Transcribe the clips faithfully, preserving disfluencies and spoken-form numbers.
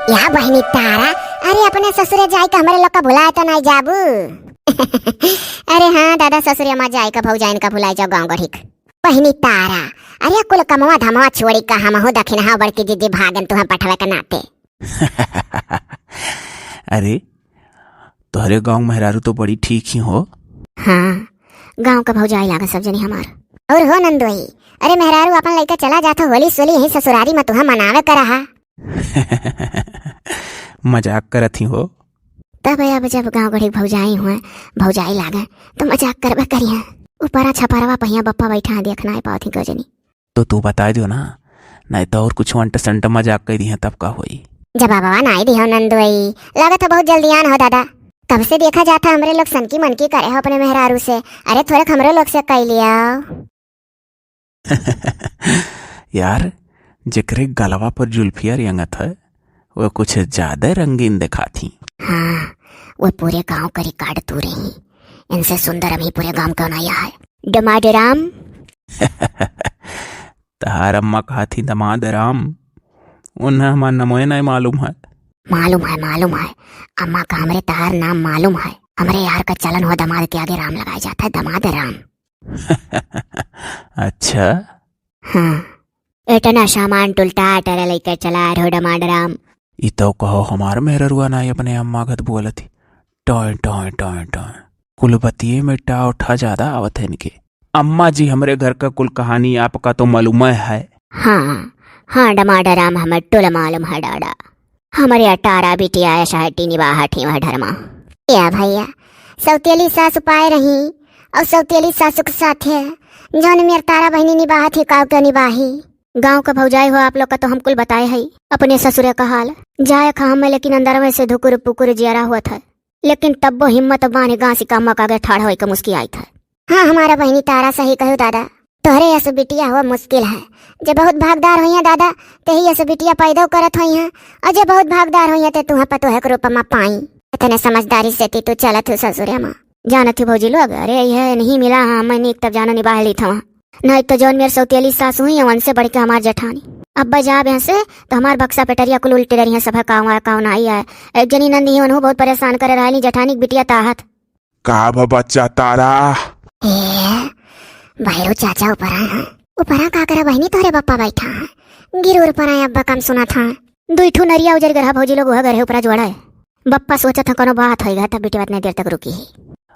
या बहिनी तारा, अरे अपने ससुरे जाए के हमरे लोग का भुलाए तो नहीं जाबू? अरे हाँ दादा, ससुरे मा जाए के भौजाइन का भुलाए जाओ गाँव गढ़ी के। बहिनी तारा, अरे कुल कमवा धमवा छोड़ी का हमहू दखिनहा बड़की जिज्जी भागन तुहँ पठवे के नाते। अरे, तोहरे गाँव मेहरारू तो बड़ी ठीक ही हो। हाँ, गाँव का भौजाई लागा सब जनी हमार। और हो नंदोई, अरे मेहरारू अपन लइका चला जात हो, होली सोली यही ससुरारी मा तुहँ मनावे का रहा। मजाक करत ही हो। तब अब जब गाँव गढ़ी भौजाई हुए, भौजाई लागे, तो मजाक करबे करिहे। ऊपरा छपरवा पहिया बप्पा बैठा है, देख नाई पावत ही गजनी। तो तू बताइ दियो ना, नाई तो और कुछ अंट संट मजाक कइ दिहे तब का होई? जब बाबा नाई दिहो नंदोई, लागत है बहुत जल्दी आन हो दादा। कब से देखा जाता हमरे लोग सनकी मनकी करे हो अपने मेहरारू से। अरे थोड़े हमरे लोग से कइ लिया। यार, जेकरे गलवा पर जुल्फिया रेंगत है, वो कुछ ज्यादा रंगीन दिखात ही। हाँ, वो पूरे गांव का रिकॉर्ड तू रही। इनसे सुंदर अभी पूरे गांव कौन आया है? डमाडराम। तहार अम्मा कहत ही दमाद राम, उन्हें हमार नमोए नहीं मालूम है। मालूम है, मालूम है। अम्मा का हमरे तहार नाम मालूम है। हमरे यार का चलन हो दमाद के आगे राम लगाया जाता है, दमाद राम। अच्छा। हाँ, इतना सामान टुलटा टरे लेके चला रहो डमाडराम। ई तो कहो हमार मेहररुआ नाई अपने अम्मा गत बोलत ही। Toy, toy, toy, toy. कुल बतिये में टा उठा ज्यादा आवत है इनके। अम्मा जी, हमरे घर का कुल कहानी आपका तो मालूम है। हाँ, हाँ, डमाडराम, हमें टुल मालूम है डाडा। हमरे अटारा बिटिया ऐसा है टीनी बाहर ठी वह डरमा। या भैया, सौतेली सासु पाए रही और सौतेली सासु के साथे जौन मेर तारा बहिनी निबाहत ही काव के निबाही। गाँव का भौजाई हो आप लोग का तो हम कुल बताए है अपने ससुरे का हाल। जाए खा हमें लेकिन अंदर में से धुकुर पुकुर जियरा हुआ था, लेकिन तब्बो हिम्मत बांधे गांसी का अम्मा का आगे ठाड़ होई के मुस्की आई था। हाँ, हमारा बहिनी तारा सही कहू दादा, तोहरे यस बिटिया हुआ मुश्किल है। जे बहुत भागदार होइया दादा, तेही यस बिटिया पैदा करत होइया, और जे बहुत भागदार होइया ते तुहा पतोह के रूप मा पाई। इतने समझदारी से ती तू चलत हो ससुरे मा। जानत हो भौजी लोग, अरे यह नहीं मिला, हाँ मैं नीक तब जाना निबाह ली था। नहीं तो जौन मेर सौतेली सास हुई है, उनसे बढ़ के हमार जेठानी। अब जाब यहाँ से तो हमार बक्सा पेटरिया कुल उल्टे डरिया सब है, काव है, काव ना आई है। एक जनी नंदी ही, उन्हों बहुत परेशान करे रहली जेठानी के बिटिया ताहत। का भा बच्चा तारा? ए, भैरू चाचा ऊपरा हैं। ऊपरा का करे बहिनी, तोहरे बप्पा बैठा हैं। गिर ऊपरा अब्बा कम सुना था। दुई ठू नरिया उजर गरहा भौजी लोग वह गरहे ऊपरा जोड़ा है। बप्पा सोचा था कोनो बात होई गा, तब बिटिया इतने देर तक रुकी ही।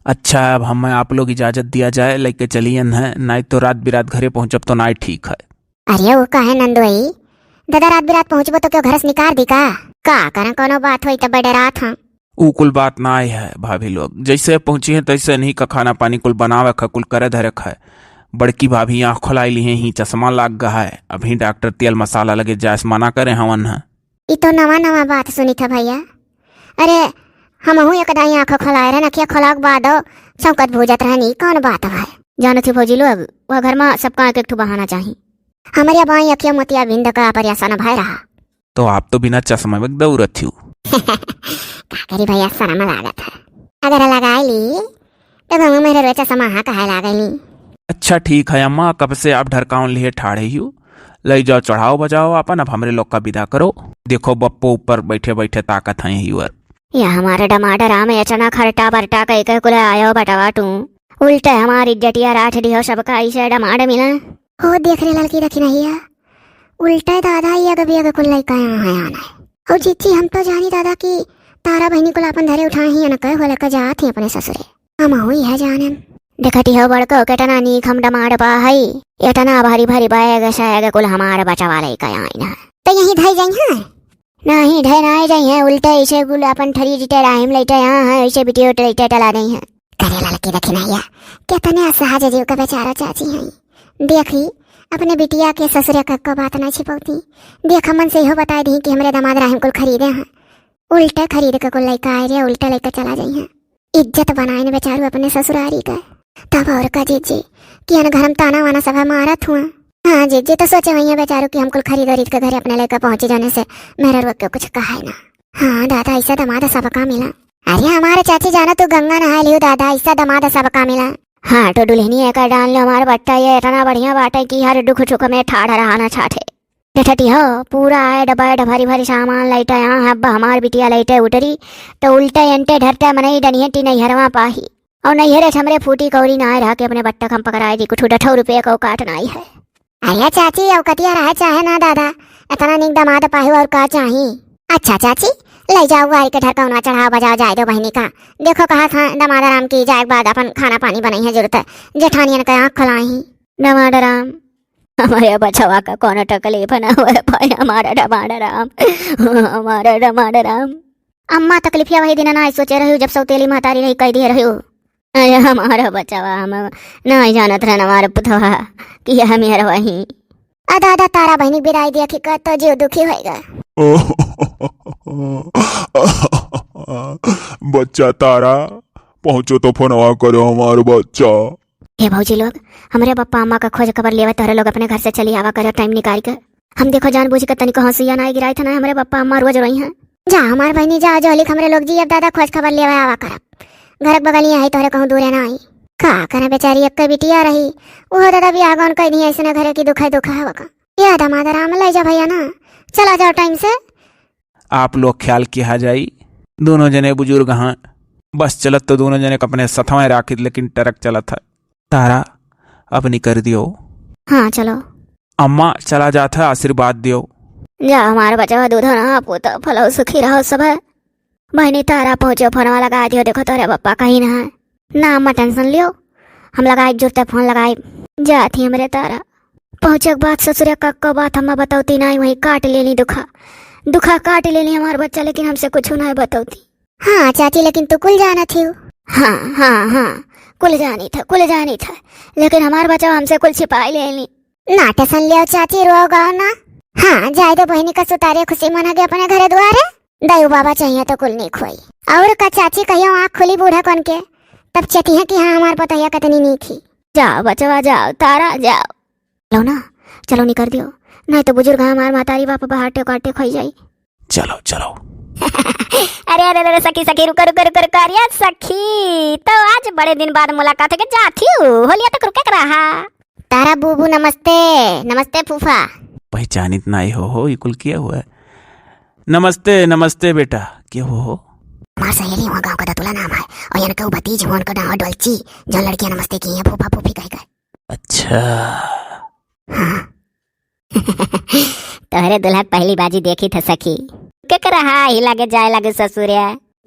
अच्छा, अब हमें आप लोग इजाजत दिया जाए, लेके चलियन है, नाई तो रात बिरात घरे पहुँचब तो नाई ठीक है। अरे वो का है नंदोई, दादा रात बिरात पहुँचबो तो क्यों घर से निकाल दी का? का करें, कोनो बात होई तब डरात हम। ऊ कुल बात ना आए है भाभी लोग, जैसे पहुँची हैं तैसे नहीं का खाना पानी कुल बनावे ख, कुल करे धरे ख। बड़की भाभी आँख खोलाई ली हैं, ही चश्मा लाग गा है, अभी डॉक्टर तेल मसाला लगे जाए से मना करे हवन है। ई तो नवा नवा बात सुनी था भैया। अरे हमहू एक दाई आँख खोलाए रहे, अखिया खोला के बाद चौकत भूजत रहनी, कौन बात है? जानत ही भौजी लोग, वह घर में सबका एक एक ठो बहाना चाही। हमारे बाई अखिया मोतिया बिंद का परियासा न भय रहा। तो आप तो बिना चश्मा में दौड़त ही। का करी भैया, शर्म लागत है। अगर लगाए ली तो घूमू मेरे रोचा समाहा कहे लागनी। अच्छा ठीक है अम्मा, कब से आप ढरकाउन लिए ठाड़े ही हो? लई जाओ, चढ़ाओ बजाओ आपन, अब हमरे लोग का विदा करो। देखो बप्पो ऊपर बैठे बैठे ताकत हैं ही और। या हमारे डमाडराम एचना खरटा बरटा कई के कुले आयो बटवा तू। उल्टे हमारी इज्जतिया राठ दिहो सबका, ऐसे डमाड मिला। हो देख रे ललकी रखी नहीं है। उल्टे दादा ये अगबी अग कुल लइका यहाँ है आना है। और जीजी हम तो जानी दादा कि तारा बहिनी कुल आपन धरे उठाए ही अनके होले का जात ही अपने ससुरे। हम हुई है जानन। देखती हो बड़को, केतना नीक हम डमाड पा हई। एतना भारी भारी बैग सैग कुल हमार बचवा लइका आइन है। तो यहीं धई जाई हैं? नहीं, ढे नाई जाई हैं, उल्टे ऐसे कुल आपन ठरी जिते राहिम लेटे यहाँ हैं, ऐसे बिटियो लेटे टला नहीं हैं। करे ललकी देखी नैया, केतने असहज जीव के बेचारा चाची हैं। देखी, अपने बिटिया के ससुरे का को बात ना छिपौती। देख, हमन से इहो बताई दी कि हमरे दामाद राहिम कुल खरीदे हैं। उल्टे खरीद के कुल लइका आए रे, उल्टे लइका चला जाई हैं। इज्जत बनाइन बेचारू अपने ससुरारी का। तब और का जीजी, कि अन घर में ताना वाना सभा मारत हुआ। हाँ जीजी, तो सोचे हुई है बेचारू कि हम कुल खरीद उरीद के घरे अपने लइका पहुँची जाने से मेरे रोक के कुछ कहा है ना। हाँ दादा, ऐसा दामाद सबका मिला। अरे हमारे चाची जानो तू गंगा नहाए लियो दादा, ऐसा दामाद सबका मिला। हाँ तो दुल्हनी एकर डाल लो हमारे बट्टा, ये इतना बढ़िया बाटे कि हर दुख सुख में ठाढ़ रहा ना छाठे। ठठटी हो, पूरा ऐड बैड भरी भरी सामान लइटे यहाँ है। अब हमार बिटिया लइटे उतरी, तो उल्टे अंटे ढरते मनई डनिहटी नैहरवा पाही। और नैहरे से हमरे फूटी कौड़ी ना आए रहा कि अपने बट्टक हम पकड़ाए दी, कुछ डठौ रुपये का औकात नाई है। अरे चाची, औकतिया रहे चाहे ना दादा, इतना नीक दामाद पाहू और का चाही? अच्छा चाची, ले जाओ गाड़ी के ढरकौना चढ़ाओ बजाओ जाए दो बहिनी का। देखो कहा था दामाद राम की जाए के बाद अपन खाना पानी बनाई है जरूरत है। जेठानियन के आँख खुलाई। दामाद राम, हमरे बचवा का कौनो तकलीफ ना होए पाए, हमारा दामाद राम, हमारा दामाद राम। अम्मा, तकलीफिया वही दिन ना सोचे रही जब सौतेली महतारी रही कह दिए रही। अरे हमारा बचवा, हम नहीं जानत रहन हमारे पुतवा कि यह मेहर वही। अदा अदा तारा बहिनी बिदाई दिया कि कत जीव दुखी होएगा। बच्चा तारा, पहुँचो तो फोनवा करो हमार बच्चा। हे भौजी लोग, हमरे पप्पा अम्मा का खोज खबर लेवे तोहरे लोग अपने घर से चली आवा करो टाइम निकाल के। हम देखो जानबूझ के तनिको हंसिया ना गिराई था ना, हमरे पप्पा अम्मा रोज रोई हैं। जा हमार बहिनी जा, जो लिख हमरे लोग जी अब दादा खोज खबर लेवे आवा करब। घर के बगलिया है तोहरे कहूँ दूरे ना आई। का करे बेचारी एक बिटिया रही, वो दादा बियाह गौन कह दिया ऐसने घरे की दुख है दुख है वका। ये दामाद राम ले जा भैया ना, चला जाओ टाइम से। आप लोग ख्याल किया जाई, दोनों जने बुजुर्ग हैं, बस चलत तो दोनों जने के अपने सथवा राखित, लेकिन ट्रक चलत है। तारा, अब निकर दियो। हाँ, चलो। अम्मा, चला जात है, आशीर्वाद दियो। जा हमारे बचवा, दूधो ना पूतो, फलो सुखी रहो सब। बहिनी तारा, पहुँचो, फोनवा लगा दियो, देखो तोरे पप्पा कहीं ना है। ना अम्मा, टेंशन लियो, हम लगाई जुरते फोन लगाई। जात ही हमरे तारा। पहुँचे के बाद ससुरे का को बात हम बतौती नाई, वहीं काट लेली दुखा। दुखा काट लेली हमार बच्चा, लेकिन हमसे कुछ ना बतौती। हाँ चाची, लेकिन तू कुल जानत ही। हाँ, हाँ, हाँ, कुल जानी था, कुल जानी था, लेकिन हमार बच्चा हमसे कुल छिपाई लेली। ना टेंशन लियो चाची, रोओ गाओ ना। हाँ, जाए दे बहिनी का सुतारे, खुशी मना के अपने घरे दुआरे। दाऊ बाबा चाहिए तो कुल नीक होई। और का चाची, कहियो आँख खुली बूढ़ा कौन के, तब चेतिहे कि हाँ हमार पतोहिया कतनी नीक ही। जाओ बचवा जाओ, तारा जाओ। लो ना, चलो निकर दियो, नहीं तो बुजुर्ग हमार महतारी बाप बाहर टेक टेक होई जाई। चलो, चलो। अरे, अरे, अरे, सखी, सखी, रुको, रुको, रुको, रुको, अरे सखी, तो आज बड़े दिन बाद मुलाकात है, जाती हूँ, होलिया तक रुके के रहा। तारा बूबू नमस्ते, नमस्ते फूफा। पहचानित नाई हो, हो, ई कुल किया हुआ है? नमस्ते, नमस्ते बेटा, के हो हो? हमार सहेली हुआ, गाँव का दतुला नाम है, और इनका वो भतीज हुआ, उनका नाम है डोलची, जो लड़कियाँ नमस्ते की हैं, फूफा फूफी कह कर। अच्छा। हाँ। तोहरे दुल्हा के पहली बाजी देखी था सखी। के रहा ही लगे जाए लगे ससुरे,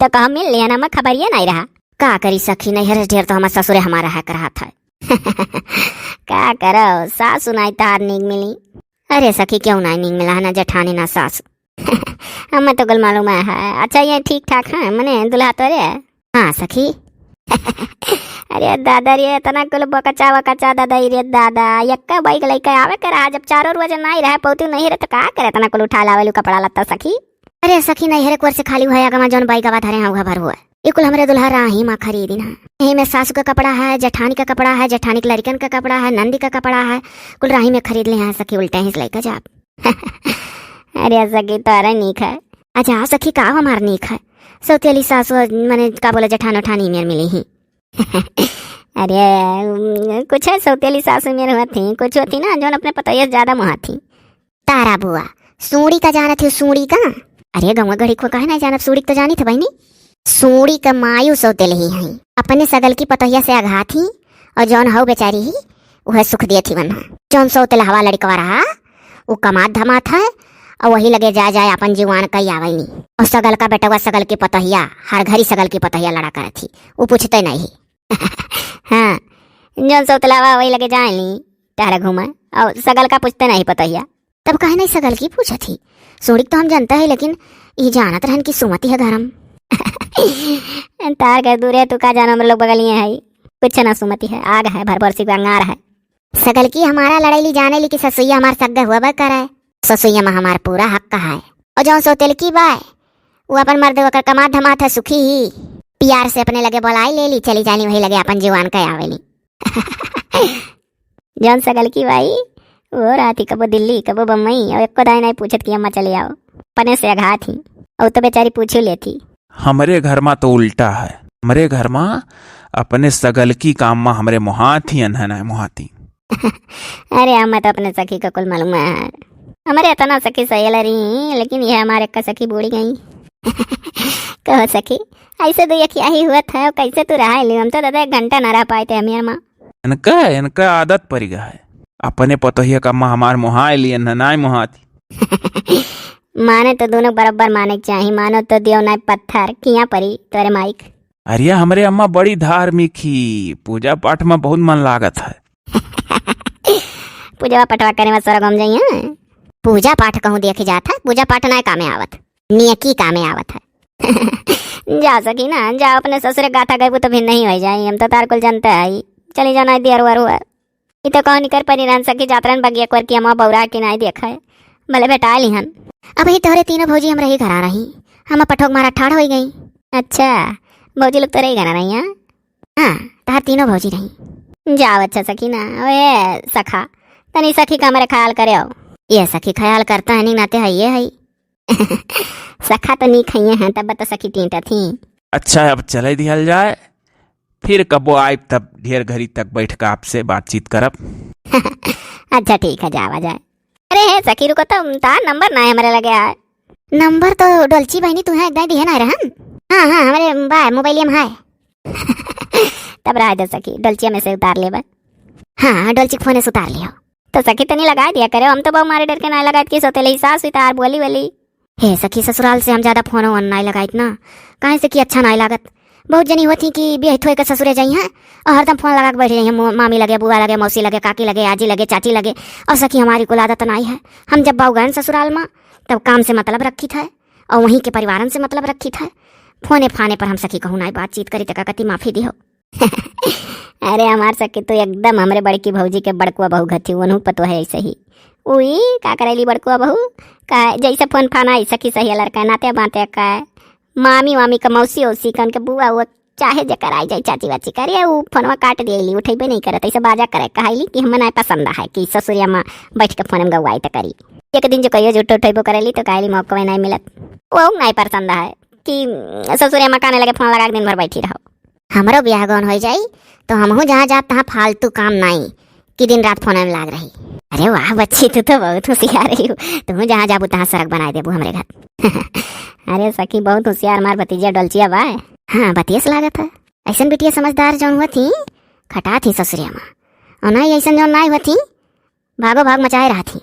तो कहो मिल लिया ना, मैं खबरिया नहीं रहा। का करी सखी, नैहर से ढेर तो हमार ससुरे हमारा है करहा था। का करो, सासु नाई तार नीक मिली। अरे सखी, क्यों ना नीक मिला है ना जेठानी ना सासु। हमें तो कुल मालूम है। अच्छा, ये ठीक ठाक है, मने दुल्हा तोरे है? हाँ सखी। अरे दादा रे, इतना कुल बकचा वकचा दादा रे दादा, यक्का बाइक लइके आवे के रहा, जब चारों रोज नाई रहे, पौती नहीं रहे, तो का करे इतना कुल उठा लावेलू कपड़ा लत्ता सखी? अरे सखी, नहीं हरे कोर से खाली हुआ, अगमा जौन बाइक आवा धरे हैं, उहा भर हुआ। ये कुल हमरे दुल्हा राही माँ खरीदी ना। यही में सासू का कपड़ा है, जेठानी का कपड़ा है, जेठानी के लड़कन का कपड़ा है, नंदी का कपड़ा है, कुल राही में खरीद ले हैं सखी, उल्टे ही से लइके जाब। अरे सखी, तोहरे नीक है। अच्छा सखी, का हमार नीक है? सौतेली सासु, मने का बोले, जेठान उठानी मेर मिली ही। अरे, उम, कुछ है सौतेली सासु मेर हुआ थी, कुछ होती ना, जौन अपने पतोहिया से ज्यादा मुहा थी। तारा बुआ, सूड़ी का जानत हो, सूड़ी का? अरे, गौवा गढ़ी को काहे ना जानब, सूड़ी तो जानी थे बहिनी। सूड़ी का मायू सौतेली ही हैं, अपने सगल की पतोहिया से अघात ही, और जौन हऊ बेचारी ही, उहे सुख दिए थी वन्हा। जौन सौतेलहवा लड़कवा रहा, उ कमात धमात है, और वही लगे जा जाए अपन जीवान कई आवे नी। और सगल का बेटवा सगल की पतोहिया, हर घड़ी सगल की पतोहिया लड़ा करत ही, उ पूछते नहीं। हाँ, जौन सौतेलहवा वही लगे जाए नी, टहरे घूमे, और सगल का पूछते नहीं पतोहिया। तब काहे नहीं सगल की पूछत ही? सूड़ी तो हम जानता है, लेकिन ई जानत रहन कि सुमति है घर में। तार घर दूर है, तू का जानो, हम लोग बगलिए है। कुछ ना सुमति है, आग है, भर बरसी का अंगार है। सगल की हमारा लड़ैली जाने ली कि ससुइया हमार सग्गे हुआ करे। ससुइया में हमार पूरा हक है। और जौन सौतेलकी बाय, वो अपन मर्द ओकर कमात धमात है, सुखी ही। प्यार से अपने लगे बोलाई ले ली, चली जानी वही लगे अपन जीवान के आवेली। जौन सगल की बाई, वो राती कबो दिल्ली, कबो बम्बई, और एको दाई नहीं पूछत कि अम्मा चले आओ। अपने से अघात ही, और तो बेचारी पूछी लेती। हमरे घर मा तो उल्टा है, हमरे घर मा अपने सगल की काम मा हमरे मोहात ही अन्हन है, मोहात ही। अरे, हमें तो अपने सखी का कुल मालूम है। हमरे एतना सखी सहेलर ही, लेकिन यह हमारे एक्का सखी बूड़ी गई। कहो सखी, ऐसे दुई अखियाही हुआ था, कैसे तू रहा लियो? हम तो दादा एक घंटा ना रह पाए थे हम यहाँ। इनका, इनका आदत परि गा है। अपने पतोहिया का अम्मा हमार मोहाए लियन है, नाय मोहाती। माने तो दोनों बराबर माने के चाही, मानो तो दियो नाय पत्थर, किया परी तोरे माइक। अरे हमरे अम्मा बड़ी धार्मिक ही, पूजा पाठ में बहुत मन लागत है। पूजवा पठवा करे में स्वर्ग हम जाई, हाँ? पूजा पाठ कहूँ देखे जात है, पूजा पाठ नाय कामे आवत, नेकी कामे आवत है। जा सखी ना, जा अपने ससुरे गाथा गइबू तो फिर नहीं हो जाई, हम तो तार कुल जानते हई। चली जाना दियर वर हुआ। ई तो कहूँ निकर परी रहन सखी, जातरन बगिया कर की अम्मा बौरा के नाई देखा है, भले भेटा लिहन। अब ही तोहरे तीनों भौजी हम रही घरा रही, हम पठोक मारा ठाड़ होई गई। अच्छा, भौजी लोग तो रही घरा रही, हाँ? हाँ, तहार तीनों भौजी रही। जाओ अच्छा सखी ना, ओए सखा, तनी सखी का हमरे ख्याल करे हो। ये सखी ख्याल करता है, नहीं नाते है ये है। सखा तो नीक हइये हैं, तब तो सखी टींटत ही। अच्छा, अब चले दिहल जाए, फिर कबो आइब तब ढेर घड़ी तक बैठ के आपसे बातचीत करब। अच्छा ठीक है, जावा जाए। अरे हे सखी रुको तो, तार नंबर ना है हमरे लगे आए। नंबर तो डोलची बहनी तू है एक दाई दिहे ना रहन। हाँ हाँ, हमरे बा मोबाइलिया में है। तब रह दे सखी, डोलचिया में से उतार लेबे। हाँ, डोलची के फोने से उतार लियो। तो सखी तनी लगाए दिया करे, हम तो बहु मारे डर के नाय लगाइत की सोते ले सास हुई तार बोली वाली। हे सखी, ससुराल से हम ज्यादा फोन वोन नाय लगाइत ना, काहे से कि अच्छा नाय लागत। बहुत जनी होती कि बियाह थोए के ससुरे जाई हैं और हरदम फोन लगा के बैठ जाई हैं, मो-, मामी लगे, बुआ लगे, मौसी लगे, काकी लगे, आजी लगे, चाची लगे। और सखी हमारी कुल आदत नाय है, हम जब बाऊ गए ससुराल में तब काम से मतलब रखी था और वहीं के परिवारन से मतलब रखी था। फोने फाने पर हम सखी कहूँ नाय बातचीत करी, तका कति माफी दिहो। अरे हमार सखी, तू एकदम हमरे बड़की भौजी के बड़कुआ बहू घती, वनहु पतो है ऐसे ही। उई का करेली बड़कुआ बहू, का जैसे फोन फान आई सखी सही लड़का नाते बाते का मामी वामी का मौसी औसी का उनके बुआ वो चाहे जेकर आई जाई चाची वाची करे, उ फोनवा काट देली, उठेबे नहीं करत, ऐसे बाजा करे, कहली कि हमें नहीं पसंद है कि ससुरिया माँ बैठ के फोन में गवाई त करी। एक दिन जो कहियो जो उठेबो करेली तो कहली मौका नहीं मिलत, वो नहीं पसंद है कि ससुरिया माँ काने लगे फोन लगा के दिन भर बैठी रहो। हमरो बियाह गौन हो जाई, तो हमहू जहाँ जाब तहाँ फालतू काम नाई कि दिन रात फोन में लाग रही। अरे वाह बच्ची, तू तो बहुत होशियार रही हो, तू जहाँ जाबू तहाँ सड़क बनाए देबू हमरे घर। अरे सखी, बहुत होशियार मार भतीजा डोलचिया बा। हाँ, बतियस लागत है। ऐसन बिटिया समझदार जौन हुआ थी, खटा थी ससुरिया माँ। और ना ऐसन जौन ना हुआ थी, भागो भाग मचाए रहा थी।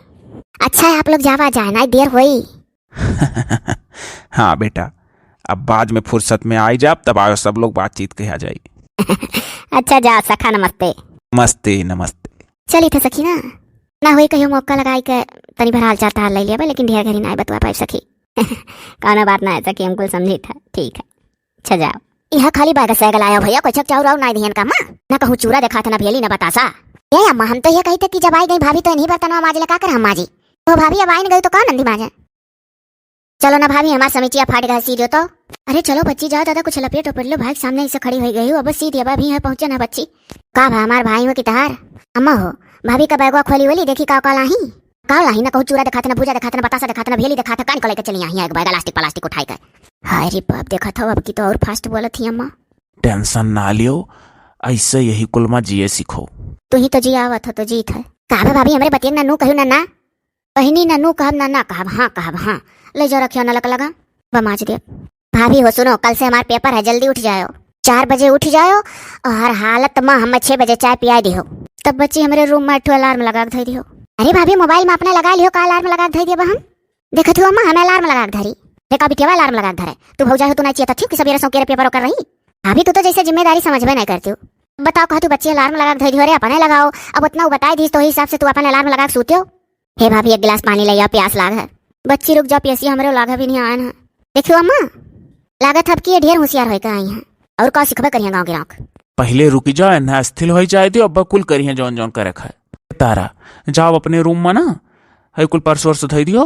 अच्छा है आप लोग जावा जाए, ना देर होई। हाँ बेटा, अब बाद में फुर्सत में आई जाब, तब आयो सब लोग बातचीत कहा जाई। अच्छा जा सखा, नमस्ते। नमस्ते, नमस्ते। चली थे सखी ना, ना होई कहियो मौका लगाई के तनी भर हाल चाल तार ले लेबे, लेकिन ढेर घड़ी ना बतवा पाए सखी। कौनो बात ना है सखी, हम कुल समझी था, ठीक है। अच्छा जाओ। यह खाली बैग से गलायो भैया, कोई छक चाउर और ना दिहन का माँ? ना कहूँ चूरा देखा था, ना भेली, ना बतासा। ए अम्मा, हम तो ये कही थे कि जब आई गई भाभी तो इन्हीं बर्तनवा माज ले, का कर हम माजी? ओ भाभी, अब आई न गई तो कौन नंदी माजे? चलो ना भाभी, हमार समिचिया फाट गए, सी दियो तो। अरे चलो बच्ची, जाओ दादा, कुछ लपेट उपट लो, भाई के सामने ऐसे खड़ी हो गई हो, अब सी दिया भाभी, यहाँ पहुँचे ना बच्ची। का भा हमार भाई हो कि तहार? अम्मा हो, भाभी का बैगवा खोली वोली, देखी का का लाही? का लाही? ना कहूँ चूरा देखात, ना भूजा देखात, ना बतासा देखात, ना भेली देखात, का निकले के चली आई एक बैग प्लास्टिक प्लास्टिक उठाई के। हाय रे बाप, देखत हो अब की तो और फास्ट बोलत ही अम्मा। टेंशन ना लियो, ऐसे यही कुल मा जिए सीखो। तू ही तो जिया आवत हो तो जीत है। का भा भाभी, हमरे बतिया ना नू कहू ना ना। बहिनी ना नू कहब ना ना कहब, हाँ कहब हाँ। ले जाओ रखियो नलक लगा, बमाज देब। भाभी हो सुनो, कल से हमार पेपर है, जल्दी उठ जायो। चार बजे उठ जायो और हर हालत मा हमें छह बजे चाय पिया दिहो। तब बच्ची हमरे रूम मा एक ठो अलार्म लगा के धई दिहो। अरे भाभी, मोबाइल मा अपने लगा लिहो, का अलार्म लगा के धई दियो हम? देखत हुआ अम्मा, हमें अलार्म लगा के धरी। देखा बिटिया अलार्म लगा के धरे। तू भौजाई हो, तू ना चियत थी कि सबेरे सौकेरे पेपर ओकर रही। भाभी तू तो जैसे जिम्मेदारी समझबे नहीं करती हो। बताओ, कहा तू बच्ची अलार्म लगा के धई दियो रे, अपने लगाओ। अब उतना वो बताई दीस तो वही हिसाब से तू अपने अलार्म लगा के सूत्यो। हे भाभी, एक गिलास पानी ले आ, प्यास लाग है। बच्ची रुक जा, प्यासी हमरे लाग भी नहीं आयन है। देखियो अम्मा, लागत है अब की ये ढेर होशियार होए के आई हैं। और का सिखबे करिए गाँव गिराँव के? पहिले रुकी जाओ, इन्हें अस्थिल हो जाए दियो, अब कुल करिए जौन जौन करे खाए। तारा, जाओ अपने रूम मा ना, है कुल पर्स वर्स धई दियो।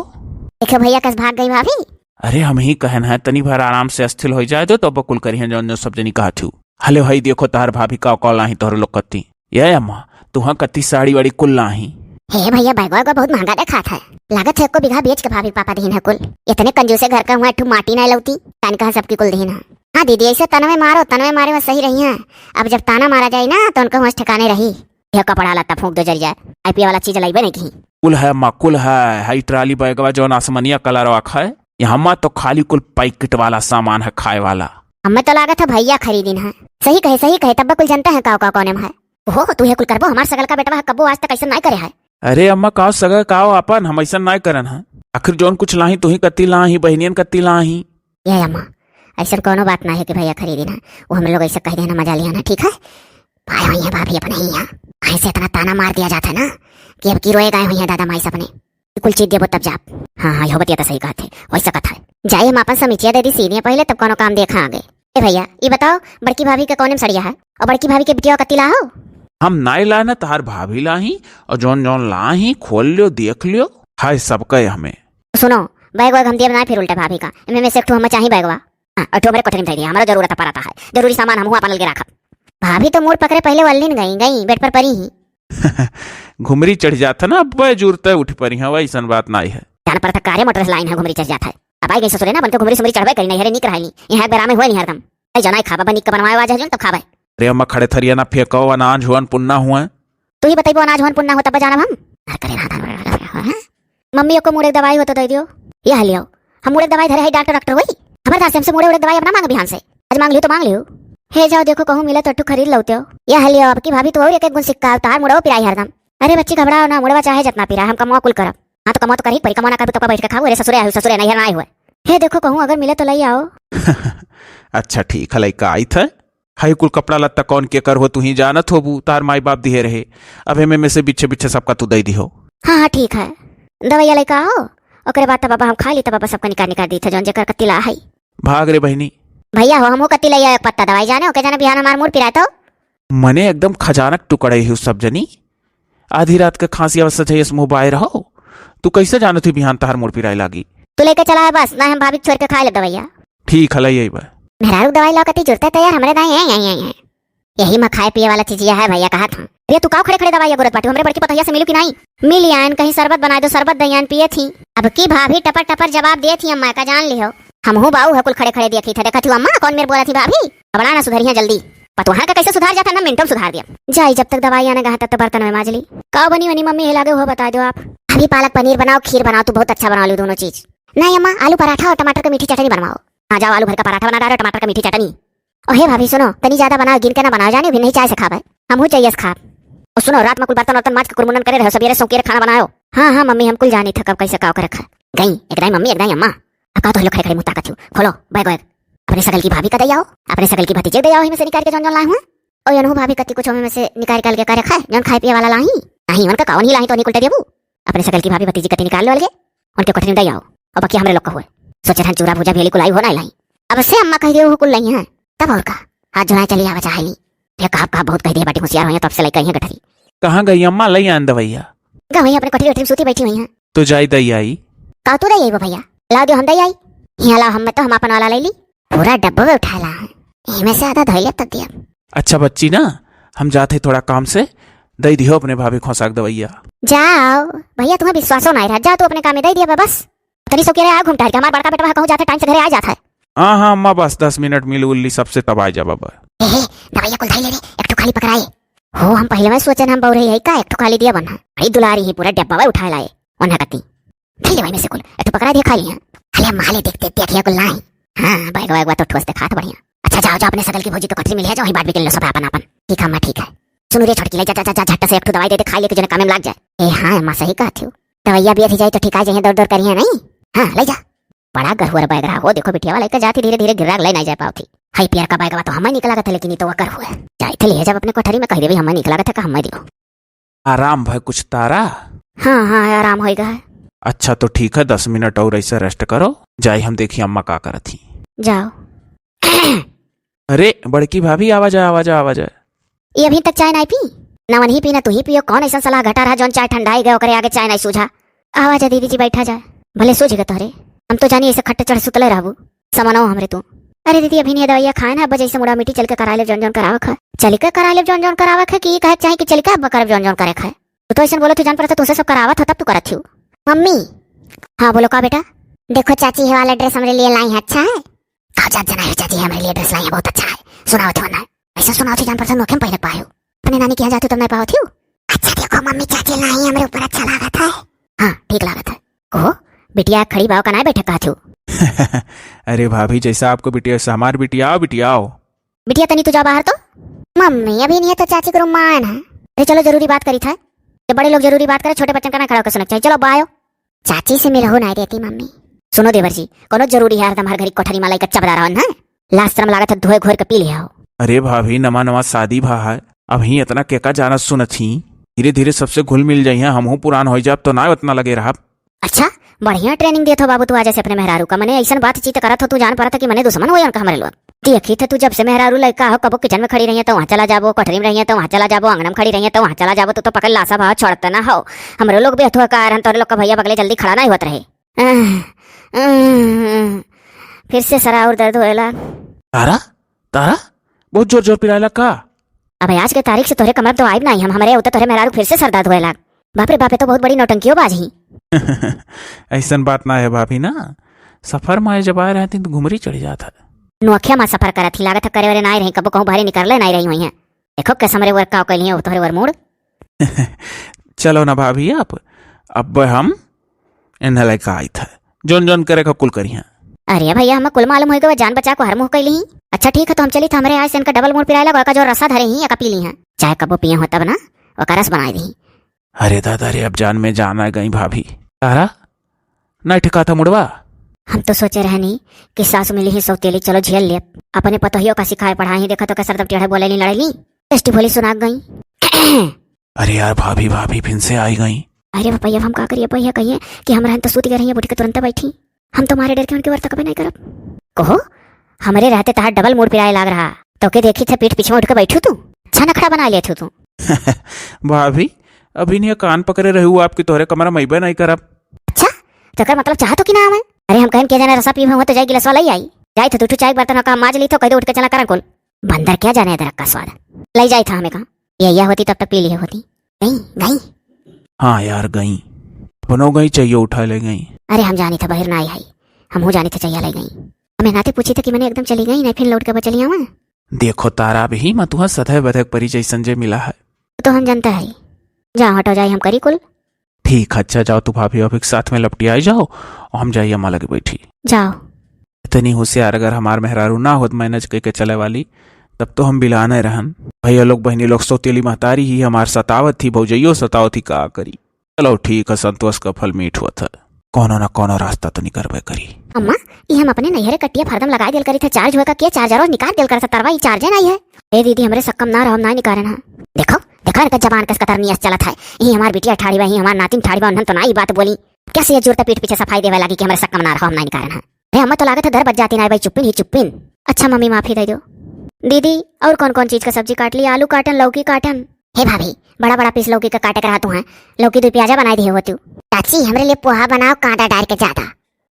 देखियो भैया कस भाग गई भाभी। अरे हम ही कहन है, तनी भर आराम से अस्थिल हो जाए दो, तब कुल करिए जौन जौन सब जनी कहत हूँ। हले भाई देखो तार भाभी का कॉल आई तोहरे लोग कत्ती। ये अम्मा, तुहा कत्ती साड़ी वाड़ी कुल लाही। हे भैया, बैगवा वैगवा बहुत महंगा देखात है। लागत है एको बीघा बेच के भाभी पापा दीन है कुल। इतने कंजूसे घर का हुआ, एक ठू माटी नहीं लौती, तान कहा सबकी कुल दीन है। हाँ दीदी, ऐसे तनवे मारो, तनवे मारे में सही रही है। अब जब ताना मारा जाए ना, तो उनका होश ठिकाने रही। यह कपड़ा लत्ता फूंक दो जरि जाए, खाए पिए वाला चीज लइबे नहीं कहीं। कुल है अम्मा, कुल है, हई ट्राली बैगवा जौन आसमनिया कलरवा क है, यहाँ तो खाली कुल पैकेट वाला सामान है खाए वाला। हमें तो लागत है भैया खरीदिन है। सही कहे, सही कहे, तब कुल जनता है काव काव कौने में है। ओहो, तू ये कुल करबो, हमार सगल का बेटवा है, कब्बो आज तक ऐसा नाय करे है। अरे अम्मा, काव सगल काव आपन, हम ऐसा नाय करन है। आखिर जौन कुछ लाही, तू ही कत्ती लाही, बहनियन कत्ती लाही। ये अम्मा, ऐसा कौनो बात ना है कि भैया खरीदिन है, वो हम लोग ऐसा कह देना मजा लिया ना, ठीक है? पाए हुई है भाभी अपने ही यहाँ। ऐसे इतना ताना मार दिया जाता है ना कि अब की रोए गए हुई है दादा माई सपने। कुल चीज देबो तब जाब। हाँ, हाँ, इहो बतिया त सही कहत है, वैसा कथा है। जाई हम आपन समीचिया दे दी सीनिया पहले, तब कौनो काम देखा आगे। ए भैया, ई बताओ, बड़की भाभी के कौने में सड़िया है? और बड़की भाभी के बिटिया कत्ती ला हो? हम नाई लाए ना, तहार भाभी लाही, और जौन जौन लाही, खोल लियो, देख लियो, है सबके हमें। सुनो, बैग वैग हम देब ना फिर उल्टे भाभी का, इनमें में से एक ठो हमें चाही बैगवा। हाँ, और ठो हमरे कोठरी में धर दिया, हमारा जरूरत पड़ता है, जरूरी सामान हम हुआ अपन अलगे रखब। भाभी तो मूड़ पकड़े पहले वल्लिन गई, गई, बेड पर परी ही। घुमरी चढ़ जात है ना, अब्बे जुरते उठ परी है, वैसन बात नाई है। जान पर था कारे मोटर से लाइन है, घुमरी चढ़ जात है। अब आई गई ससुरे ना, बन के घुमरी सुमरी चढ़बे करी, नैहरे निक रहली। यहाँ एक बेरा में हुए नहीं हरदम। ऐ जनाई खाबा, बनिक के बनवाए वाजे हजून, तब खाबे। अरे अम्मा, खड़े थरिया ना फेंको, अनाज हुअन पुन्ना हुआ। तू ही बताइबो, अनाज हुअन पुन्ना हो, तब जानब हम। अरे करे ना, मम्मी, एको मुड़े के दवाई हो तो दे दियो। ये हलियो, हम मुड़े के दवाई धरे है, डॉक्टर, डॉक्टर वही। खबरदार से हमसे मुड़े उड़े के दवाई अब ना मांग बिहान से। आज मांग लियो तो मांग लियो। हे जाओ, देखो, कहूँ मिले तो ठू खरीद लौते हो। ये हलियो, अब की भाभी तो और एक एक गुण सिक्का, तार मुड़ो पिराई हरदम। अरे बच्ची, घबराओ ना, मुड़वा चाहे जितना पिराए, हम कमवा कुल करब। हाँ, तो कमवा तो करही परी, कमवा ना करबू तो का बैठ के खाबू? अरे ससुरे आयु, ससुरे नैहर ना आए हुए। हे देखो, कहूँ अगर मिले तो लई आओ। अच्छा, ठीक है, लइका आइत है। हई कुल कपड़ा लत्ता कौन केकर हो, तू ही जानत होबू, तार माई बाप दिहे रहे। अब एमे में से बिच्छे बिच्छे सबका तू दे दिहो। हाँ, हाँ, ठीक है। दवाइया लइका आओ, ओकरे बाद तब बाबा हम खा ली, तब बाबा सबका निकाल निकाल दी थे, जौन जेकर कत्ती ला है। भाग रे बहिनी। भैया हो, हमहू कत्ती लइया एक पत्ता दवाई जाने, ओके जाने बिहान हमार मूड़ पिराए तो। मने एकदम खजानक टुकड़े ही सब जनी। आधी रात के खांसी अवस्था चाहिए, मुँह बाए रहो। तू कैसे जानत ही बिहान तहार मूड़ पिराए लागी? तू लेके चला है बस, ना हम भाभी के छोड़ के खाए ले दवाइया। ठीक है, लई अइबे। मेहरारू दवाई लाओ कती जुरते तैयार, हमरे दाएं हैं, हैं, हैं, हैं। यही में खाए पिए वाला चीजिया है भैया, कहा था। अरे तू काव खड़े खड़े दवाई गोरत बाटू, हमरे बड़की पतोहिया से मिलू कि नाई? मिल आयन, कहीं शरबत बनाए दो, शरबत दयान पिए थी। अब की भाभी टपर टपर जवाब दे थी, अम्मा का जान लिहो। हमहू बाऊ है कुल खड़े खड़े देखी थे, देखा थी अम्मा कौन मेर बोला थी भाभी। अब ना सुधरिया जल्दी। पतोहा का कैसे सुधार जाता ना, मिनटों में सुधार दिया। जाई जब तक दवाई आने गहा तब तक बर्तन में माज ली। का बनी वनी मम्मी, हे लागे हो बता दो आप। अभी पालक पनीर बनाओ, खीर बनाओ, तू बहुत अच्छा बना ली दोनों चीज। नहीं अम्मा, आलू पराठा और टमाटर का मीठी चटनी बनवाओ। हाँ जाओ, आलू भर का पराठा बना डालो, टमाटर का मीठी चटनी। ओ हे भाभी सुनो, तनी ज्यादा बनाओ, गिन के ना बनाओ, जाने भी नहीं चाय से खाबे। हमहू चाहिए से खाब। और सुनो, रात में कुल बर्तन वर्तन माज के कुरमुनन करे रहो, सबेरे सौकेरे खाना बनाओ। हाँ, हाँ मम्मी, हम कुल जानी था कब कैसे का करे रखा। गई, एक दाई मम्मी, एक दाई अम्मा। अब का तो हम लोग खड़े खड़े मुँह ताकत हो, खोलो बैग वैग। अपने सगल की भाभी का दे आओ, अपने सगल की भतीजे दे आओ, इनमें से निकाल के जौन जौन लाए हुए। और यनहू भाभी कती कुछ में से निकाल निकाल के करे खाए, जौन खाए पिए वाला लाही। नहीं, उनका कौन ही लाही तो नहीं कुल दे देबू। अपने सगल की भाभी भतीजी कती निकाल लो अलगे, उनके कोठरी में दे आओ। अब बाकी हमरे लोग का हुए। सोचे रहन चूरा भूजा भेली कुल आई हो ना लाई। अब से अम्मा कह दियो हो कुल नहीं है। तब और का? हाथ जोड़ाए चली आवा चाहे नहीं। ये कहा, कहा बहुत कह दिया बाटी होशियार हुई है, तो अब से लई कही है गठरी। कहाँ गई अम्मा? लई आन दवैया। गई अपने कोठरी वोठरी में सूती बैठी हुई है। तो जाई दई आई। का तू दई आई वो भैया? लाओ दियो हम दई आई। यहाँ लाओ हम में तो हम अपन वाला ले ली। पूरा डब्बो में उठा ला है। इमे से आधा धोई ले तब दिया। अच्छा बच्ची ना, हम जात है थोड़ा काम से, दई दियो अपने भाभी खोसाक दवैया। जाओ भैया, तुम्हें विश्वासो नहीं रहा, जा तू अपने काम में दई दिया बस। तनी सौकेरे आ घूम टहर के, हमार बड़का बेटवा कहूँ जात है, टाइम से घरे आ जात है। हाँ, हाँ, अम्मा, बस दस मिनट मिल उल्ली सबसे, तब आ जा बाबा। ए, दवाइया कुल धई ले रे, एक ठो खाली पकड़ाए। हो, हम पहले में सोचन हम बौरही है का, एक ठो खाली दिया बन्हा। अरे दुलारी ही पूरा डब्बा वही उठा लाए, वन्हा कती। धई ले भाई में से कुल, एक ठो पकड़ा दिया खाली है। अरे अम्मा, ले देख, देख, देख, ये कुल लाई। हाँ, बैग, बैग, तो ठोस दिखात बढ़िया। अच्छा, जाओ, जाओ, अपने सगल की भौजी तो कटरी मिल जाओ, वहीं बांट बिटिन लो सब अपन अपन। ठीक है अम्मा, ठीक है। सुनो रे छोटकी, ले जा, जा, जा, जा, झट से एक ठो दवाई दे दे, खाई लेके जने काम में लाग जाए। ए हाँ अम्मा, सही कहत हो, दवाइया बिया थी जाई तो ठीक आ जाए, दौड़ दौड़ करिए नहीं। हाँ, ले जा। बड़ा गहुअर बैग रहा हो, देखो बिटिया वाला एक जाती धीरे धीरे गिर्रा लई नहीं जा पावत ही। हाई पियर का बैगवा तो हमें निकला था, लेकिन ये तो वकर हुआ। जाए थे ले जब अपने कोठरी में कह देवी हमें निकला था, हमें दियो। आराम भय कुछ तारा? हाँ, हाँ, आराम होएगा है। अच्छा तो ठीक है, दस मिनट और ऐसे रेस्ट करो, जाए हम देखी अम्मा का करत ही। जाओ। अरे बड़की भाभी, आवा जा, आवा जा, आवा जा। ये अभी तक चाय नाई पी, ना वनही पी ना तू ही पियो। कौन ऐसा सलाह घटा रहा जौन चाय ठंडाई गए, ओकरे आगे चाय नाई सूझा। आवा जा दीदी जी, बैठा जा, भले सूझ गए तोहरे। हम तो जानी ऐसे खट्टे चढ़ सुतले रहबू, समनो हमरे तू। अरे दीदी, अभी नहीं दवाइया खाए ना, अब जैसे मुड़ा मिट्टी चल के करा ले जौन जौन करावक है, चल के करा ले जौन जौन करावक है कि ये कहे के चाहे कि चल के अब करब जौन जौन करे है। तू तो ऐसे बोलत हो जान पड़ता तुमसे सब करावत हो तब तू करत हो। मम्मी। हाँ बोलो का बेटा? देखो चाची, ये वाला ड्रेस हमरे लिए लाई है, अच्छा है? का जात जना है चाची, हमरे लिए ड्रेस लाई है, बहुत अच्छा है। सुनावत हो ना, ऐसा सुनावत हो जान पड़ता नोखे में पहले पाए हो। अपने नानी के यहाँ जाते हो तब नहीं पावत हो। अच्छा देखो मम्मी, चाची नाहीं हमरे ऊपर अच्छा लागत है। हाँ, ठीक लागत है। कहो, बिटिया खड़ी बाव का नाहीं बैठक कहत हो? अरे भाभी, जैसा आपको बिटिया, वैसा हमार बिटिया, आओ बिटिया, आओ। बिटिया तनी तू जा बाहर तो। मम्मी, अभी नहीं है तो चाची के रूम में आयन है। अरे चलो, जरूरी बात करी था। जब बड़े लोग जरूरी बात करे, छोटे बच्चन का ना खड़ा होकर सुनक चाहिए। चलो, बायो। चाची से मिलहु नाहीं देती मम्मी। सुनो देवर जी, कोनो जरूरी है हरदम हर घड़ी कोठरी में लइका चबदा रहन है? लाज शर्म लागत है, धोए घोर के पी लिया हो। अरे भाभी, नवा नवा शादी भा है, अब ही इतना केका जानत सुनत ही। धीरे धीरे सबसे घुल मिल जाइए, हमहू पुरान हो जाब तो ना उतना लगे रहब। अच्छा, बढ़िया training देत हो बाबू तू आज से अपने मेहरारू का। मने ऐसन बातचीत करत हो तू, जान परत है कि मने दुश्मन हो उनका हमरे लोग। देखी थे तू जब से मेहरारू लइका हो, कबो किचन में खड़ी रही है तो वहाँ चला जाबो, कोठरी में रही है तो वहाँ चला जाबो, आंगन में खड़ी रही है तो वहाँ चला जाबो, तू तो पकड़ लासा भाव छोड़ते ना हो। हमरे लोग भी हथुआ का रहन, तोरे लोग का भैया बगले जल्दी खड़ा नाहीं होत रहे। आह, आह, फिर से सरा और दर्द होएला। तारा, तारा, बहुत जोर जोर पिरायला का? अब आज के तारीख से तोहरे कमर तो आइब नाहीं हम, हमरे उते तोहरे मेहरारू फिर से सर दर्द होए लाग। बाप रे बाप, ये तो बहुत बड़ी नौटंकियो बाज ही। ऐसन बात ना है भाभी ना, सफर में जब आए रहती तो घुमरी चढ़ जात है। नोखिया में सफर करत ही, लागत है करे वरे नाहीं रही, कबो कहूँ बाहरे निकरले नाहीं रही हुई है। देखो कैसे हमरे वर का कैली है, तोहरे वर मूड। चलो ना भाभी, आप, अब हम इन्हें लेके आई था, जोन जोन करे का कुल करी हैं। अरे भैया, हमें कुल मालूम हो गया, जान बचा को हर मुँह कैली ही। अच्छा ठीक है, तो हम चली था, हमरे आज से इनका डबल मूड पिराए लगा, का जो रसा धरे ही, एका पी ली हैं। चाहे कबो पिए हो तब ना, ओका रस बनाए दी। अरे दादा रे, अब जान में जान आ गई भाभी। तारा, नहीं ठिका था मुड़वा। हम तो सोचे रहनी कि सासु मिली ही सौतेली, चलो झेल ले, अपने पतोहियों का सिखाए पढ़ाए ही, देखा तो कैसे सरदम टेढ़े बोले ली, लड़े ली, टेस्टी बोली सुना गई। अरे यार भाभी, भाभी फिर से आई गई। अरे भैया, अब हम का करिए, भैया कहिए कि हम रहन तो सूत गए रहिए, उठ के तुरंत बैठी। हम तो मारे डर के उनके वर्ता कभी नहीं करब। कहो, हमरे रहते तहार डबल मूड पिराए लाग रहा, तो के देखी थे पीठ पीछे उठ के बैठू तू, अच्छा नखड़ा बना लेत हो तू। भाभी, अभी नहीं कान पकड़े रहू आपकी, तोहरे कमरा में अइबे नहीं करब। अच्छा, तो एकर मतलब चाहत हो कि ना आवे? अरे हम कहन के जाने रसा पीबे हुआ तो जाई गिलासवा लई आई, जाई तो दू ठो चाय के बर्तन का माज ली तो कह दो उठ के चला करन कुल। बंदर क्या जाने अदरक का स्वाद। लई जाई था हमें कहाँ, ये या होती तब तक पी लिए होती। गई, गई। हाँ यार गई, अपनो गई चाहिए उठा ले गई। अरे हम जानी था बाहर ना आई है, हम हो जानी था चाहिए लई गई। हमें नाते पूछी था कि मैंने एकदम चली गई, नहीं फिर लौट के वो चली आवा। देखो तारा, अब ही मत हुआ सधे बधक परी जैसन जे मिला है। तो हम जानता है, जाओ हटो जाए हम करी कुल। ठीक, अच्छा जाओ, तू भाभी भाभी के साथ में लपटी आई जाओ और हम जाइए अम्मा लगे बैठी। जाओ। इतनी होशियार अगर हमार मेहरारू ना होत मैनेज करके चले वाली, तब तो हम बिलाने रहन। भैया लोग बहनी लोग सौतेली महतारी ही हमार सतावत थी, भौजइयो सतावत थी, का करी। चलो ठीक है, संतोष का फल मीठ होत है, कोनो ना कोनो रास्ता तो निकरबे करी। अम्मा, ई हम अपने नैहरे कटिया फरदम लगाए देल करी थे, चार्ज होए का के चार्जर और निकाल देल कर तरवा, ई चार्जे नहीं है। ए दीदी, हमरे सक्कम ना रहो, हम ना निकारे ना। देखो, देखो इनका जबान कस कतरनी अस चलत है। ई हमार बिटिया ठाड़ी बा, ई हमार नातिन ठाड़ी बा, उन्हन तो ना ई बात बोली। कैसे ये जुरता पीठ पीछे सफाई देवे लागी कि हमरे सक्कम ना रहो, हम ना निकारे ना। अरे अम्मा तो लागत है दर बज जाती ना भाई, चुप्पिन ही चुप्पिन। अच्छा मम्मी माफी दे दो। दीदी, और कौन कौन चीज का सब्जी काट ली? आलू काटन, लौकी काटन। हे भाभी, बड़ा बड़ा पीस लौकी का काटे के रहा तू है, लौकी दो प्याजा बनाई दिए हो तू। चाची, हमरे लिए पोहा बनाओ, कांदा डाल के ज्यादा।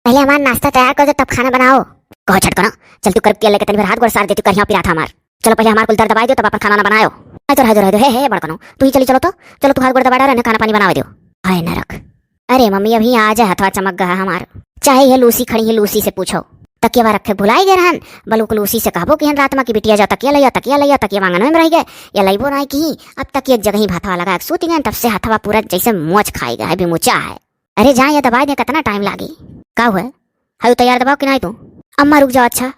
पहले हमार नाश्ता तैयार कर दो, तब खाना बनाओ। कहो छटकनो, चल तू कर के लेके तनी भर हाथ गोड़ सार देती, करिया पिरात हमार। चलो पहले हमार कुल दर्द दबाई दो, तब अपन खाना ना बनायो। नहीं तो रह दो, रह दो, हे, हे, बड़कनो, तू ही चली चलो तो, चलो तू हाथ गोड़ दबा डालो, इन्हें खाना पानी बनावे दो। हाय नरक। अरे मम्मी, अभी आज हथवा चमक गया हमार। चाहे ये लूसी खड़ी है, लूसी से पूछो। तकियावा रखे भुलाई गए रहन, बलुक लूसी से कहबो कि हन रात में कि बिटिया जा तकिया लइया, तकिया लइया, तकिया आंगन में रह गए, या लइबो नहीं की। अब तक एक जगह ही भाथवा लगा के सूत गए, तब से हथवा पूरा जैसे मोच खाई गया है, बिमुचा है। अरे जा, ये दबाई दे, कितना टाइम लागी? का हुआ? हयू तैयार दबाओ कि नहीं तू? अम्मा रुक जाओ। अच्छा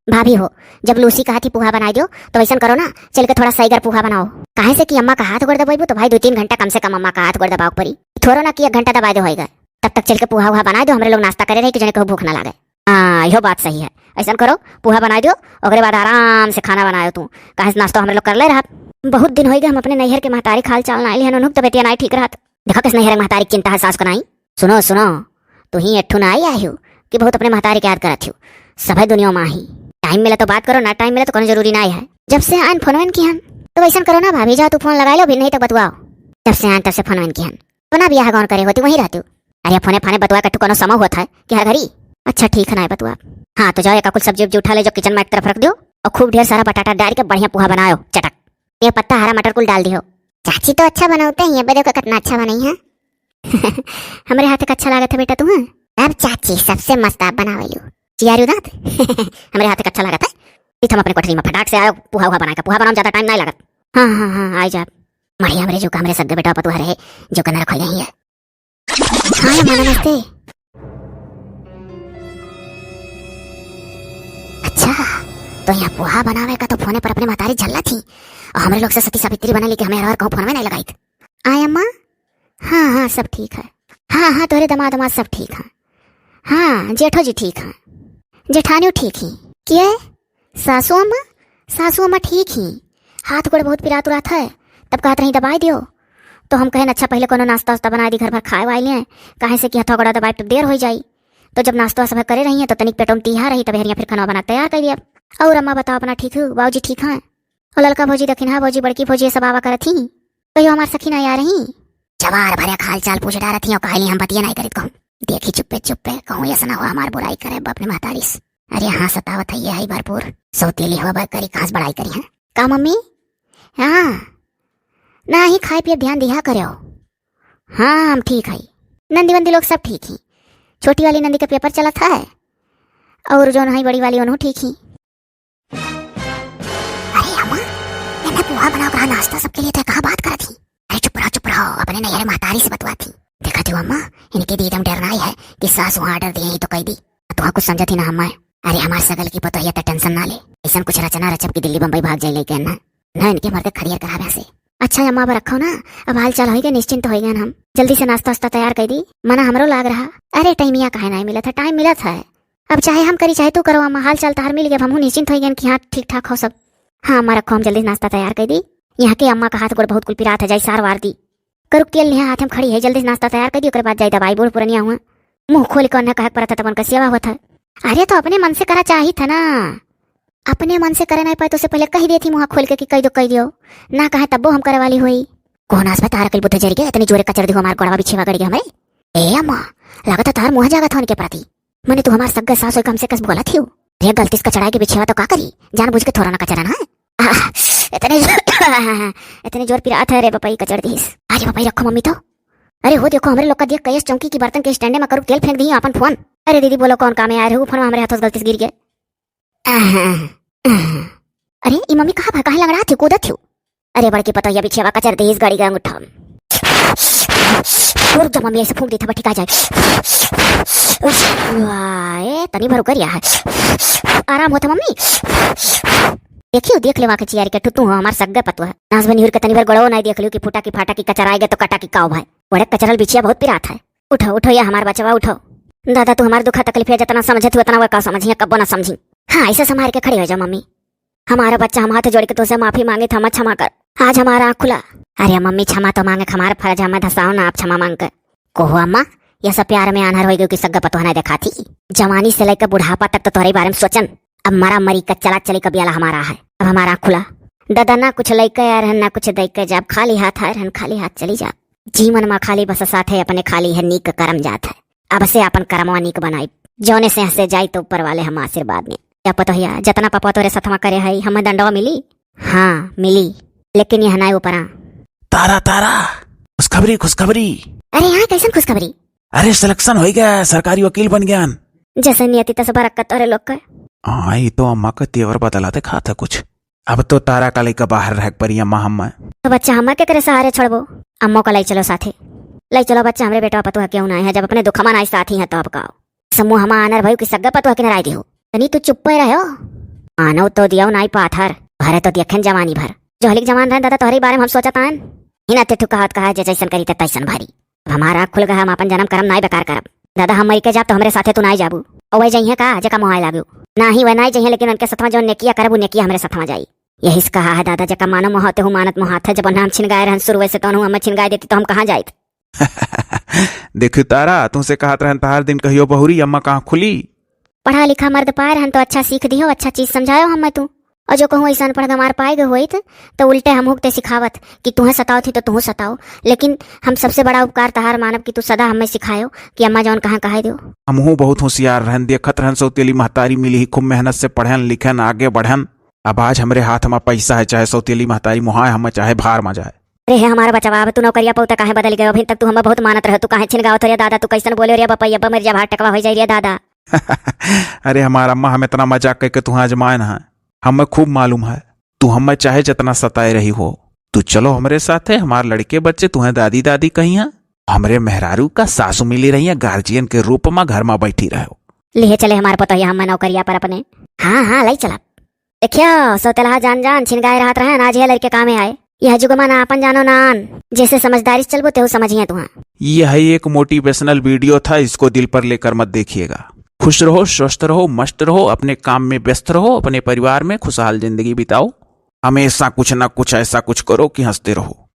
भाभी हो, जब लूसी कहा थी पोहा बनाई दो, तो वैसन करो ना, चल के थोड़ा सईगर पोहा बनाओ। काहे से कि अम्मा का हाथ गोड़ दबाइबो तो भाई दो तीन घंटा कम से कम अम्मा का हाथ गोड़ दबाओ परी। थोड़ो ना कि एक घंटा दबाई दो होइगा, तब तक चल के पोहा उहा बनाई दो, हमरे लोग नाश्ता करे रही कि जने कहूँ भूख ना लागे। हाँ, इहो बात सही है। ऐसन करो, पोहा बनाई दो, ओकरे बाद आराम से खाना बनायो तू, काहे से नाश्ता हमरे लोग कर ले रहत। बहुत दिन होइगा हम अपने नैहर के महतारी खाल चाल ना आइली हन, उन्हुक तबियतिया नहीं ठीक रहत। देखो किस नैहर के महतारी के चिंता है सास को नहीं। सुनो, सुनो, तू ही एठू ना आई, आई हो कि बहुत अपने महतारी के याद करत हो। सभे दुनिया में ही टाइम मिले तो बात करो, ना टाइम मिले तो कोनो जरूरी ना है। जब से आन फोन की हम, तो वैसन करो ना भाभी, जाओ तू फोन लगाई लो, अभी नहीं तो बतुआओ। जब से आन तब से फोन की हम, तो ना बियाह गौन करे होती वहीं रहती। अरे फोने फाने बतुआ कट्टू कोनो समय होता है कि हर घड़ी। अच्छा ठीक है ना बतुआ। हाँ तो जाओ एक कुल सब्जी उब्जी उठा ले जो किचन में एक तरफ रख दो, और खूब ढेर सारा बटाटा डाल के बढ़िया पोहा बनायो चटक। ये पत्ता हरा मटर कुल डाल दियो। चाची तो अच्छा बनाते हैं, ये देखो कितना अच्छा बनाई है। हमरे हाथ का अच्छा लागत है बेटा तुम्हें। अब चाची सबसे मस्त आप बनावेलू। चियारू दांत। हमरे हाथ का अच्छा लागत है। इत हम अपने कोठरी में फटाक से आयो, पोहा उहा बनाए का, पोहा बनाओ ज्यादा टाइम नहीं लागत। हाँ हाँ हाँ, आई जा। मढ़िया हमरे जो का हमरे सग्गे बेटा पतुआ रहे, जो कना रखल गई है। हाँ, अम्मा, नमस्ते। अच्छा, तो यहाँ पोहा बनावे का तो फोने पर अपने महतारी झल्ला थी, और हमरे लोग से सती सावित्री बना लेके हमें हर बार कहूँ फोन में नहीं लगाई। आय अम्मा? हाँ, हाँ, सब ठीक है। हाँ, हाँ, तोहरे दमाद, दमाद सब ठीक हैं। हाँ, जेठो जी ठीक हैं। जेठानियो ठीक ही। के? सासू अम्मा? सासू अम्मा ठीक ही। हाथ गोड़ बहुत पिरात उरात है। तब कहत रही, "दबाई दियो।" तो हम कहेन, "अच्छा, पहले कोनो नाश्ता वास्ता बनाई दी, घर भर खाए वाए लिए। काहे से कि हथवा गोड़ा दबाई तब देर हो जाई।" तो जब नाश्ता सब करे रही हैं, तो तनिक पेटो में तीहा रही, तब हरिया फिर खाना बना के तैयार कर दिया। और अम्मा बताओ, अपना ठीक हो? बाबूजी ठीक हैं? और ललका भौजी, दखिनहा भौजी, बड़की भौजी, ये सब आवा करत ही? कहियो हमार सखी ना आ रही? जवार भरे हाल चाल पूछ डारत ही और कहली हम बतिया नहीं करित कहूँ। देखी चुप्पे चुप्पे कहूँ, ऐसा ना हो हमार बुराई करे अपने महतारी से। अरे हाँ, सतावत है ये है भरपूर। सौतेली हो बा करी, कहाँ से बड़ाई करी है? का मम्मी? हाँ। ना ही खाए पिए ध्यान दिया करो। हाँ, हम ठीक है। नंदी वंदी लोग सब ठीक ही। छोटी वाली नंदी के पेपर चलत है। और जो नहीं बड़ी वाली उन्हों ठीक ही। अरे अम्मा, इन्हें पोहा बनाओ रहा नाश्ता सबके लिए, तो कहाँ बात करत ही? अरे चुप रहो, चुप रहो, अपने नैहरे महतारी से बतवात ही। देखा थी अम्मा, इनके दीदम डरना ही है कि सास वहाँ ऑर्डर दिए ही तो कह दी। तो वहाँ कुछ समझत ही ना अम्मा। अरे हमार सगल की पतोहिया, तो टेंशन ना ले, ऐसा कुछ रचना रचब की दिल्ली बम्बई भाग जाए लेके ना, ना इनके मरते खरियर करावे से। अच्छा अम्मा, अब रखो ना, अब हाल चाल होइगे, निश्चिंत होइगे हम। जल्दी से नाश्ता वास्ता तैयार कर दी, मना हमरो लाग रहा। अरे टाइमिया काहे नहीं मिलत है, टाइम मिलत है। अब चाहे हम करी चाहे तू करो अम्मा, हाल चाल तहार मिल गया, अब हमहू निश्चिंत हो गए कि हाँ ठीक ठाक हो सब। हाँ अम्मा रखो, हम जल्दी से नाश्ता तैयार कर दी। यहाँ के अम्मा का हाथ गोड़ बहुत कुल पिरात है, जाई सार वार दी। करुक तेल लिहा हाथ में खड़ी है, जल्दी से नाश्ता तैयार कर दी, ओकरे बाद जाई दबाई, बूढ़ पुरनिया हुआ। मुँह खोल के उन्हें कहे के परत है तब उनका सेवा होत है। अरे तो अपने मन से करा चाहित है ना, अपने मन से करे नहीं पाए तो उससे पहले कह देती मुँह खोल के कि कह दो कह दियो, ना कहे तब्बो हम करे वाली हुई। कौन आस पे तारा कल बुद्ध जरी के इतनी जोरे कचर दी हमार गोड़वा बिछेवा गड़ गया हमरे। ए अम्मा, लागत है तार मुँह जागत होने के प्रति। मने तू हमार सग्गा सास होई, कम से कस बोलत हियो। रे गलती से कचराए के बिछेवा तो का करी? जानबूझ के थोड़ा ना कचरा ना है। आह, इतने जोर, इतने जोर पिरात है रे बपई, कचर दीस। अरे बपई रखो मम्मी तो। अरे हो देखो, हमरे लोग का देख कयस चौकी की बर्तन के स्टैंडे में करुक तेल फेंक दी अपन फोन। अरे दीदी बोलो कौन काम में आए रहे, वो फोन हमरे हाथों से गलती से गिर गए। आह, आह। अरे ई मम्मी कहाँ भा, काहे लंगड़ा थी, कूदत थी? अरे बड़की पतोहिया बिछेवा कचर दीस गाड़ी का अंगूठा। रुक जा मम्मी, ऐसे फूंक देता बा, ठीक आ जाए। वाह, ए, तनी भर उकर है। आराम होता मम्मी। देखियो, देख ले वहाँ के चियारी के ठुतू हो, हमार सग्गे पतुआ। नाच बनिहुर के तनी भर गोड़ो नहीं देख लियो कि फूटा की फाटा की कचर आएगे तो कटा की काव भाई। बड़े कचरल बिछिया बहुत पिरात है। उठो, उठो या हमार बचवा, उठो। दादा, तू हमार दुखा तकलीफ है, जितना समझे तू उतना वह का समझी, कब्बो ना समझी। हाँ, ऐसे संभाल के खड़ी हो जा मम्मी। हमारा बच्चा, हम हाथ जोड़ के तुझसे माफी मांगे था, क्षमा कर। आज हमारा आँख खुला। अरे मम्मी, क्षमा तो मांगे, हमारा फर्ज है, हमें धसाओ ना आप क्षमा मांग कर। कोहो अम्मा, यह सब प्यार में आन्हर हो गयो कि सग्गा पतोह नहीं देखा थी। जवानी से लेकर बुढ़ापा तक तो तोहरे बारे में सोचन। अब मरा मरी का चला चली का ब्याला हमारा है। अब हमारा आँख खुला। दादा ना कुछ लेके आए रहन, ना कुछ दे के जाब, खाली हाथ आए रहन, खाली हाथ चली जाब। जीवन मा खाली बस साथे अपने खाली है नीक करम जात है। अब से अपन करमवा नीक बनाई, जौने से हंसे जाई तो ऊपर वाले हम आशीर्वाद में। या पतोहिया, जतना पपवा तोरे सथवा करे है, हमें दंडवा मिली? हाँ, मिली, लेकिन यह नाय ऊपरा। तारा, तारा, खुशखबरी, खुशखबरी। अरे यहाँ कैसन खुशखबरी? अरे सिलेक्शन हो गया, सरकारी वकील बन गया। जैसे नियति तस बरकत तोरे लोग का। हाँ, ये तो अम्मा का तेवर बदला दिखा था कुछ। अब तो तारा का लइका बाहर रह के परी अम्मा हम्मा। तो बच्चा हम्मा के करे सहारे छोड़बो? अम्मो का लाई चलो साथे। लाई चलो बच्चा, हमरे बेटवा पतुआ क्यों ना है, जब अपने दुखमा नाई साथी है तो अब काओ। समूह हमा आनर भयू की सग्गा पतुआ की नराई दिहो। तनी तू चुप्पे रहो। आनो तो दियो नाई पाथर, भरे तो दियखन जवानी भर। जो हलिक जवान रहन दादा तोहरे बारे में हम सोचत आन। ही ना ते ठुका हाथ कहा जे जैसन करी ते तैसन भारी। अब हमार आँख खुल गया, हम अपन जन्म करम नाई बेकार करब। दादा, हम मरी के जाब तो हमरे साथे तू नाई जाबू। और वह जइहे का, जेका मोहाय लागू। ना ही वह नाई जइहे, लेकिन उनके सथवा जो नेकिया करब, वो नेकिया हमरे सथवा जाई। यही से कहा है दादा, जेका मानो मोहाते हूँ मानत मोहात है, जब नाम छिन गाए रहन शुरू से तो हमें छिन गाए देती तो हम कहाँ जाइत? देखियो तारा, तुमसे कहत रहन तहार दिन कहियो बहुरी, अम्मा कहाँ खुली? पढ़ा लिखा मर्द पाए रहन तो अच्छा सीख दियो, अच्छा चीज समझायो हम मैं तू। और जो कहूँ ऐसा अनपढ़ गंवार पाए गए होइत, तो उल्टे हम हुकते सिखावत कि तुहें सताओ थी तो तुहूँ सताओ। लेकिन हम सबसे बड़ा उपकार तहार मानब कि तू सदा हमें सिखायो कि अम्मा जौन कहाँ कहे दियो। हमहू बहुत होशियार रहन, देखत रहन सौतेली महतारी मिली ही, खूब मेहनत से पढ़न लिखन आगे बढ़न। अब आज हमरे हाथ में पैसा है, चाहे सौतेली महतारी मुहाए हमें, चाहे भार में जाए। अरे हे हमारा बचवा, अब तू नौकरिया पौता काहे बदल गयो? अभी तक तू हमें बहुत मानत रहे, तू काहे छिन गावत रे दादा? तू कैसन बोले रे बपैया, अब मेरे जब हाथ टकवा हो जाए रे दादा। अरे हमार अम्मा, हम इतना मजाक करके तुहें आजमाए ना है, हमें खूब मालूम है तू हमें चाहे जितना सताए रही हो, तू चलो हमरे साथे, हमार लड़के बच्चे तुहें दादी दादी कहिया। हमरे मेहरारू का सासू मिली रही है, गार्जियन के रूप मा घर मा बैठी रहो। लिहे चले हमार पतोहिया हम नौकरिया पर अपने। हाँ हाँ, लई चला। देखियो सौतेलहा जान जान छिनगाए रहत रहन, आज यह लड़के कामे आए। यह जुगमा ना आपन जानो ना आन, जैसे समझदारी से चलबो तेहू समझिए तुहा। यह एक मोटिवेशनल वीडियो था, इसको दिल पर लेकर मत देखिएगा। खुश रहो, स्वस्थ रहो, मस्त रहो, अपने काम में व्यस्त रहो, अपने परिवार में खुशहाल जिंदगी बिताओ। हमेशा कुछ ना कुछ ऐसा कुछ करो कि हंसते रहो।